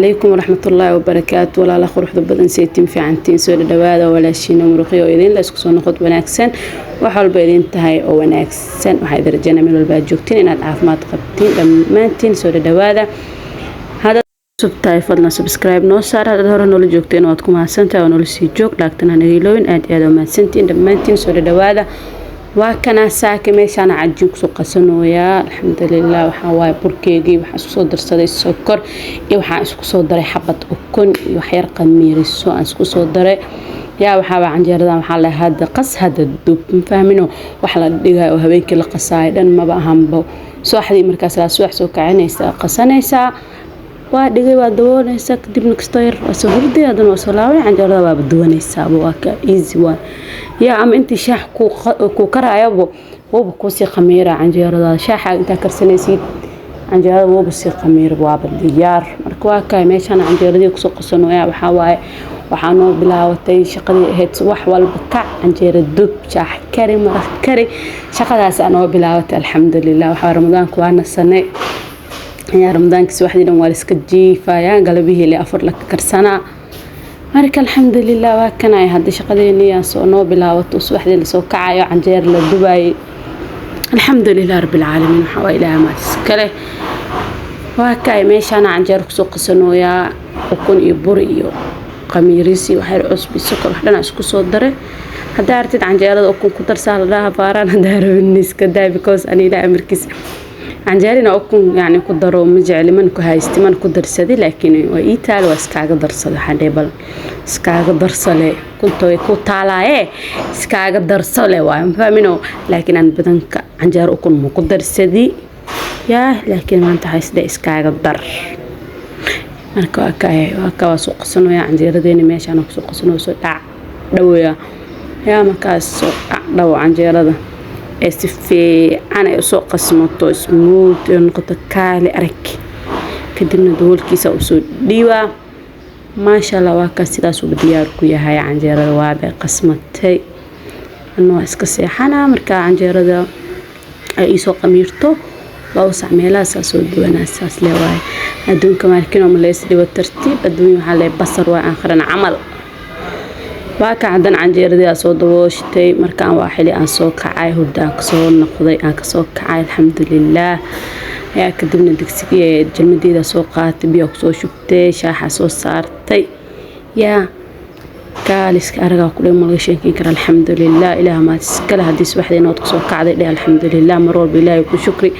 Calaykum waraxmatullaahi wabarakaatu. Walaala quruxda badan, seetiin? Fiicantiin? Soo dhadhawaada. Walaashiina muruqyo oo idin la isku soo noqod wanaagsan. Wax walba idin tahay oo wanaagsan. Waxaa idin rajaynaa meel walba aad joogtiin inaad caafimaad qabtiin dhammaantiin. Soo dhadhawaada. Haddaad cusub tahay, fadlan subscribe noo saar. Haddaad hore noola joogteen, waad ku mahadsantahay oo noola sii joog. Laagtan hanaga ilooyin. Aad iyo aad oo mahadsantiin dhammaantiin. Soo dhadhawaada. Waa kana saaka meeshaana cajiin kusoo qasanooyaa. Alxamdulilah, waxaa waaye burkeygii. Waxaan isku soo darsaday sokor iyo waxaan isku soo daray xabad ukun iyo waxyar qamiiriso aan isku soo daray. Yaa, waxaa waa canjeeradan. Waxaa la hadda qas, hadda dub, ma fahmino? Wax la dhigayo oo habeenkii la qasaayo dhan maba ahanbo. Subaxdii markaas laa subax soo kacinaysaa, qasanaysaa, waa dhigay, waa dabooleysaa. Kadibna kastoo yar waa soo hurday, haddana waa soo laabanay, canjeerada waaba duwanaysaaba. Waa ka easy waa yaa, ama intii shaax kuu karaayaba wuuba kuusii khamiira canjeerada. Shaaxa intaa karsanaysid, canjeerada wuuba sii khamiir, waaba diyaar. Marka waa kaay meeshaan canjeeradii kusoo qasanooya. Waxaa waaye waxaa noo bilaabatay shaqadii ahayd wax walba kac, canjeera dub, shaax kari, maraq kari. Shaqadaas aa noo bilaabatay. Alxamdulilah, waxaa Ramadaanku waa nasanay. Ayaa Ramadaanka subaxdii dhan waa la iska jiifayaa, galabihii le afar la karsanaa. Marka alxamdulilah, waa kanay hadda shaqadeennii soo noo bilaabato. Subaxdii lasoo kacayo, canjeer la dubayay. Alxamdulilah rabbilcaalamiin, waxaa waa Ilaaha maad iskale. Waa kaay meeshaana canjeer kusoo qasanooyaa, ukun iyo bur iyo qamiiris iyo waxyar cusbi, sokor, wax dhan isku soo daray. Haddaa artid canjeerada ukun ku darsaa la dhaha faaraan, haddaa rabin iska daa, because ani Ilaah amarkiisa canjeerina ukun yani ku daro ma jecli, man ku haysti, man ku darsadi, laakiin waa ii taal, waa iskaaga darsada. Waxaan dhihi bal iskaaga darsale, kunta way ku taalaaye, iskaaga darsale waay, ma fahmino? Laakiin aan badanka canjeero ukun ma ku darsadi yaa, laakiin maanta waxaa isdhe iskaaga dar. Marka waa ka waa soo qasanaya canjeeradeena. Meeshaan kusoo qasanaya, soo dhac dhawaya yaa. Markaas soo dhac dhawo canjeerada ee si fiican ay usoo qasmato, smooth ay noqoto, kaali arag. Kadibna daboolkiisa usoo dhiibaa. Maasha Allah, waa kaas, sidaas uu diyaar ku yahay canjeerada. Waabay qasmatay. Ana waa iska seexanaa. Markaa canjeerada ay iisoo qamiirto 2 sac meelahaasaa soo duwanaa. Saas le waaye adduunka maalkin oo malays dhibo. Tartiib adduunya waxaa le basar waa aankharan camal. Waa ka haddana canjeeradii aa soo dabooshtay. Markaan waa xili aan soo kacay, hurda aan kasoo noqday, aan kasoo kacay, alxamdulilaah. Ayaa kadibna digsigii jalmadeeda soo qaatay, biyaa kusoo shubtay, shaaxa soo saartay. Yaa, kaaliska aragaa ku dhan, malaga sheekeyn kara. Alxamdulilah, Ilaah maad iskale. Haddii subaxdii nood kasoo kacday, dheh alxamdulilah. Mar walba Ilaahay ku shukri.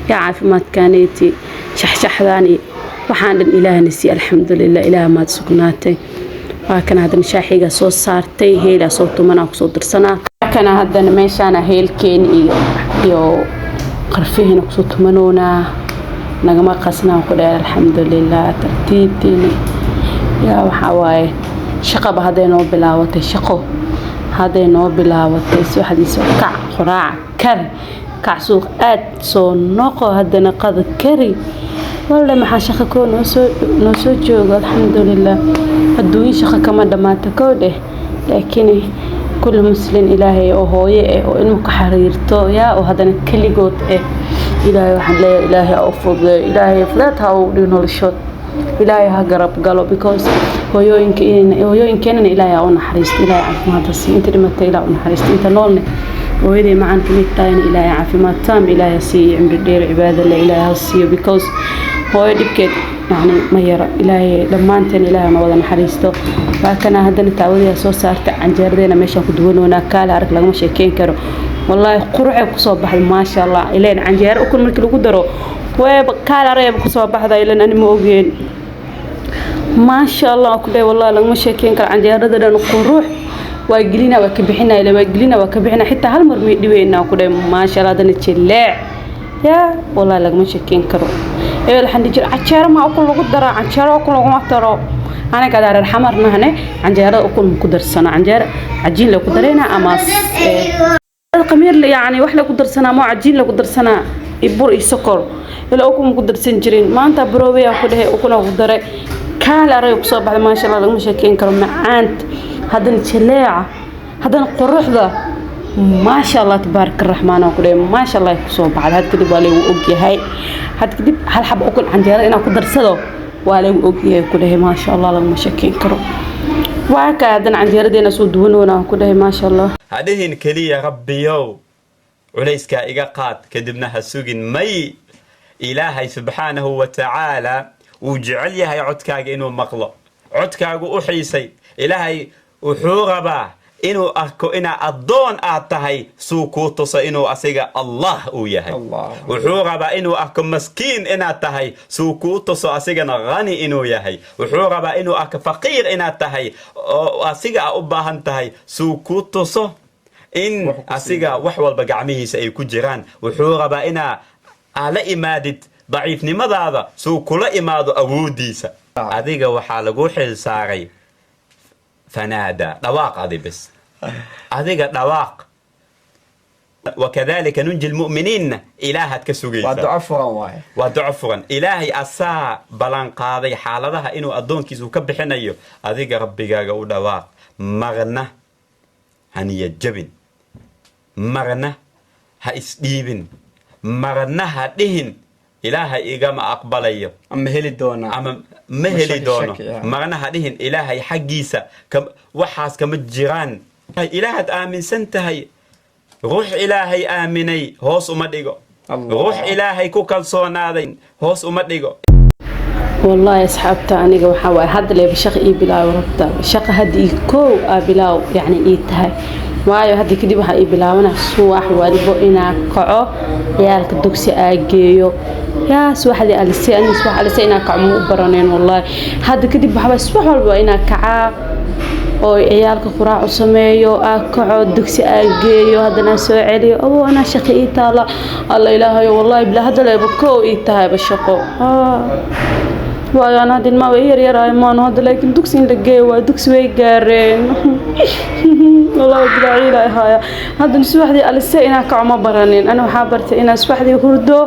Yaa, caafimaadkaaneyti shaxshaxdaan iyo waxaan dhan Ilaahna siiy. Alxamdulilah, Ilaah maad sugnaatay. Waa kana haddana shaaxiga soo saartay, heelaa soo tumanaa, kusoo darsanaa. Kana haddana meeshaana heelkeeni iyo qarfihiina kusoo tumanoonaa, nagama qasnaa ku dheer. Alxamdulilah, tartiibtiini. Yaa, waxaa waaye shaqaba hadday noo bilaabatay, shaqo hadday noo bilaabatay. Subaxdii soo kac, quraac kari, kac, suuq aad, soo noqo, haddana qada kari. Walle maxaa shaqo koo noo soo joogo. Alxamdulilah, adduunyo shaqo kama dhamaato kow dheh, laakiin kulli muslin Ilaahay oo hooye eh oo ilmo ku xariirto yaa, oo haddana keligood eh, Ilaahay waxaan leeyahay, Ilaahay ha u fududeeyo, Ilaahay fudeed ha u dhigo noloshood, Ilaahay ha garab galo, because hooyooyinka, hooyooyinkeenana Ilaahay ha u naxariisto, Ilaahay caafimaad ha siiyo. Inta dhimatay Ilaah u naxariisto, inta noolne hooyaday macaan kamid tahayna Ilaahay caafimaad taam Ilaahay ha siiyo, cimri dheer cibaada le Ilaahay ha siiyo, because hooyo dhibkeed yacni ma yara. Ilaahay dhammaanteen Ilaahay na wada naxariisto. Waa kana haddana taawadii soo saartay, canjeeradeena meeshaan ku duwanoonaa. Kaale arag, lagama sheekeyn karo wallaahi, quruxay kusoo baxday, maasha Allah. Ileen canjeero ukun markii lagu daro wayba kaale aragayba kusoo baxda. Ileen ani ma ogeen. Maasha Allah ku dhahay, wallahi lagama sheekeyn karo. Canjeerada dhan qurux waa gelina, waa ka bixinaa, ila waa gelina, waa ka bixinaa, xitaa hal mar may dhiweynaa ku dhahay. Maasha Allah, haddana jileec. Yaa, wallahi lagama sheekeyn karo. Ebel waxaan dhihi jiray canjeero maa ukun lagu daraa? Canjeero ukun laguma daro. Anaga adaa reer Xamar nahane, canjeerada ukun ma ku darsano. Canjeero cajiin la ku dareynaa ama qamiir, yani wax la ku darsanaa ma cajiin la ku darsanaa iyo bur iyo sokor, ilaa ukun ma ku darsan jirin. Maanta baroobeyaa ku dhahay, ukuna ku daray, kaale arag kusoo baxday. Maasha Allah, lagama sheekeyn karo macaanta, haddana jaleeca, haddana quruxda. Maasha Allah, tabaaraka raxmaan ku dhahay, maasha Allah kusoo baxday. Had kadib waa laygu ogyahay, had kadib hal xaba ukun canjeerada inaan ku darsado. Waa lagu ogyahay, ku dhahay, maasha Allah, laguma shakeyn karo. Waa ka haddana canjeeradeena soo duwanoona, ku dhahay, maasha Allah. Hadhihin keliya "Rabbiyow, culayskaa iga qaad", kadibna ha sugin. May, Ilaahay subxaanahu wa tacaala wuu jecel yahay codkaaga inuu maqlo. Codkaagu u xiisay. Ilaahay wuxuu rabaa inuu arko inaa addoon aad tahay, suu kuu tuso inuu asiga Allah uu yahay. Wuxuu rabaa inuu arko maskiin inaad tahay, suu kuu tuso asigana hani inuu yahay. Wuxuu rabaa inuu arko faqiir inaad tahay oo asiga a u baahan tahay, suu kuu tuso in asiga wax walba gacmihiisa ay ku jiraan. Wuxuu rabaa inaa aa la imaadid daciifnimadaada, suu kula imaado awoodiisa. Adiga waxaa lagu xil saaray fanaada, dhawaaq adi bis, adiga dhawaaq. "Wakadalika nunji lmu'miniin" Ilaahaad ka Waa sugaysaa. Duco furan waaye. Waa duco furan. Ilaahay asaa ballan qaaday xaaladaha inuu addoonkiisu ka bixinayo. Adiga Rabbigaaga u dhawaaq. Marna ha niyad jabin, marna ha isdhiibin, marna ha dhihin "Ilaahay igama aqbalayo" Ama heli doonaa. Ama ma heli shaki, doono. Shaki, ya. Marna ha dhihin "Ilaahay xaggiisa waxaas kama jiraan". Ilaahaad aaminsan tahay. Ruux Ilaahay aaminay hoos uma dhigo. Allah. Ruux Ilaahay ku kalsoonaaday hoos uma dhigo. Wallaahi asxaabta, aniga waxaa waaye hadda leeba shaqa ii bilaaw rabta. Shaqa hadda ii koow aa bilaaw, yacni ii tahay, waayo hadda kadib waxaa ii bilaabana subax walibo inaa kaco, ciyaalka dugsi aa geeyo. Yaa subaxdii alise, aniga subax alise inaa kaco ma u baraneen. Wallaahi hadda kadib waxaa waaye subax walba inaa kacaa oo ciyaalka quraac u sameeyo, aa kaco, dugsi aa geeyo, haddana aan soo celiyo. Abo, anaa shaqo ii taala. Alla Ilaahayo, wallaahi bilaa hadda leeba koow ii tahayba shaqo. Waayo aan hadda ilmaha way yaryaraay maano hadda, laakiin dugsi in la geeyo waa dugsi way gaareen. Wallaahi bilaa ciila ahaaya. Haddana subaxdii alise inaan kaco ma baranin. Ani waxaa bartay inaan subaxdii hurdo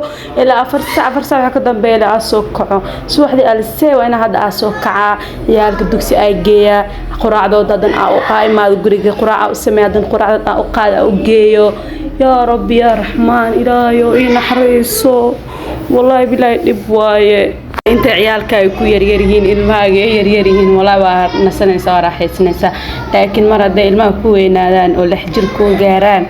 ilaa 4 sac. 4 sac waxa ka dambeeya ilaa aan soo kaco. Subaxdii alise waa inaan hadda aa soo kacaa, ciyaalka dugsi aa geeyaa, quraacdooda haddana aa u qaa imaado guriga, quraaca u sameeya, haddana quraacdood aa u qaada, aa u geeyo. Yaa Rabbi, yaa Raxmaan, Ilaahayo ii naxariiso. Wallaahi bilaahi dhib waaye inta ciyaalka ay ku yaryar yihiin, ilmahaaga ay yaryar yihiin. Walaa waa nasanaysaa, waa raaxaysanaysaa, laakiin mar hadday ilmaha ku weynaadaan oo 6 jir kuu gaaraan,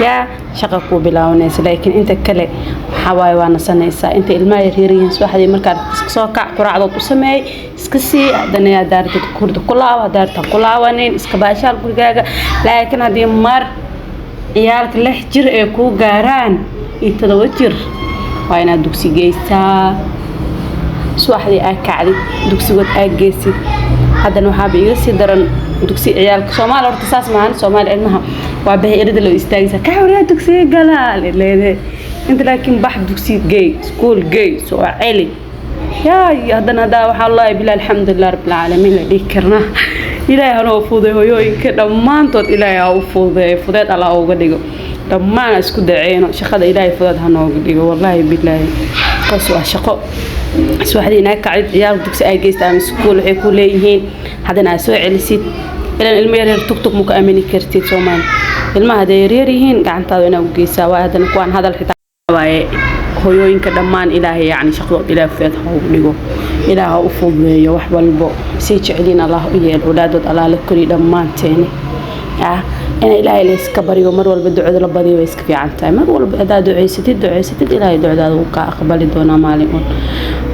yaa shaqa kuu bilaabanaysa. Laakiin inta kale waxaa waaye waa nasanaysaa. Inta ilmaha yaryar yihiin, subaxdii markaad iska soo kac, quraacdood u sameey, iska sii, haddana haddaa rabtid hurda ku laabo, haddaa rabtid ha ku laabanin, iska baashaal gurigaaga. Laakiin haddii mar ciyaalka 6 jir ay kuu gaaraan iyo 7 jir, waa inaad dugsi geysaa. Subaxdii aa kacdid, dugsigood aa geysid. Haddana waxaaba iga sii daran dugsi ciyaalka Soomaali. Horta saas maahan. Soomaali ilmaha waa baxay, erida loo istaagaysa, "Kac waryaa, dugsiga galaa," leedahay inta. Laakiin bax, dugsi gey, iskuul gey, soo celi. Yaa haddana haddaa waxaa wallaahi bilah, alxamdulilah rabbilcaalamiin la dhihi karnaa. Ilaahay hanoo fududeey hooyooyinka dhammaantood. Ilaahay ha u fududeeyo, fudeed Allah uga dhigo dhammaan. Isku daceyno shaqada, Ilaahay fudeed ha nooga dhigo. Wallaahi bilaahi kaas waa shaqo. Subaxdii inaa kacdid, ciyaal dugsi ay geysta ama iskuul waxay ku leeyihiin, haddana aad soo celisid. Ilan ilmo yaryar tugtug ma ku aamini kartid. Soomaali ilmaha hadday yaryar yihiin, gacantaada inaa u geysaa waay. Haddana kuwaan hadal xitaa waaye. Hooyooyinka dhammaan Ilaahay yacni shaqadood Ilaahay fudeed ha ugu dhigo. Ilaah ha u fududeeyo wax walbo. Sii jeceliin Allah u yeel, awlaadood Allah la koriyo dhammaanteeni. Ina Ilaahay la iska baryo mar walba, ducada la badiyo way iska fiican tahay. Mar walba haddaad duceysatid, duceysatid, Ilaahay ducadaada wuu kaa aqbali doonaa maalin un.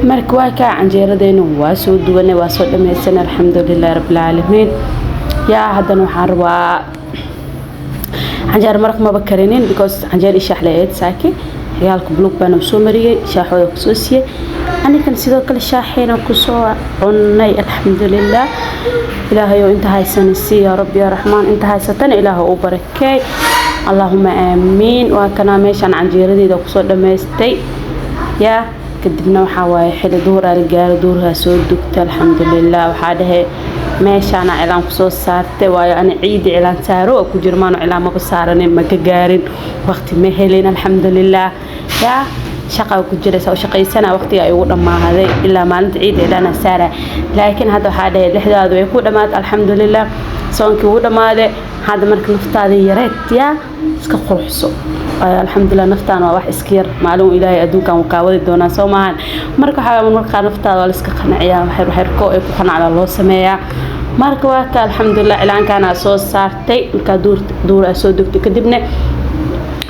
Marka waa kaa canjeeradeena, waa soo duwanay, waa soo dhammaysanay, alxamdulilahi rabbilcaalamiin. Yaa haddana waxaan rabaa canjeer maraq maba karinin, because canjeer ishaax la eed saaki. Ciyaalka Blue Band soo mariyey, shaaxooda kusoo siiyey. Anigan sidoo kale shaaxeena kusoo cunnay, alxamdulilah. Ilaahayow inta haysanisi, yaa Rabbi yaa Raxmaan, inta haysatana Ilaah u barakeey, allaahuma aamiin. Waa kanaa meeshaan canjeeradeeda kusoo dhammaystay. Yaa kadibna waxaa waaye xili duhur aa la gaaro, duhurkaa soo dugta, alxamdulilah. Waxaa dhehe meeshaana cilaan kusoo saartay, waayo ani ciidi cilaan saaro oo ku jiro maanu cilaan maba saaranin, ma ka gaarin, waqti ma helin, alxamdulilah. Yaa Shaqa ku jiraysa oo shaqaysana, waqtiga ay ugu dhammaaday ilaa maalinta ciid cilaana saara. Laakiin hadda waxaa dhahay 6daadu way ku dhammaatay, alxamdulilah, soonkii wuu dhammaaday. Hadda marka naftaada yareed yaa iska quruxso. Alxamdulilah, naftaan waa wax iska yar, maalin Ilaahay adduunkan wuu kaa wadi doonaa, soo maahan? Marka waxaa markaa naftaada waa la iska qanciyaa, waxyarko ay ku qanacda loo sameeyaa. Marka waa ka, alxamdulilah, cilaankaana soo saartay. Markaa duur duur aa soo degtay, kadibna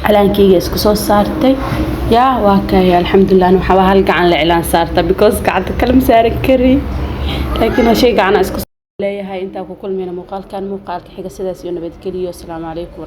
cilaankeyga isku soo saartay. Yaa waa kay, alxamdulilah. Waxaa hal gacan la cilaan saarta because gacanta kale ma saaran kari, laakiin waa shay gacana isku leeyahay. Intaa ku kulmayna muuqaalkan muuqaalka xiga, sidaas iyo nabadgeliyo. Asalaamu calaykum.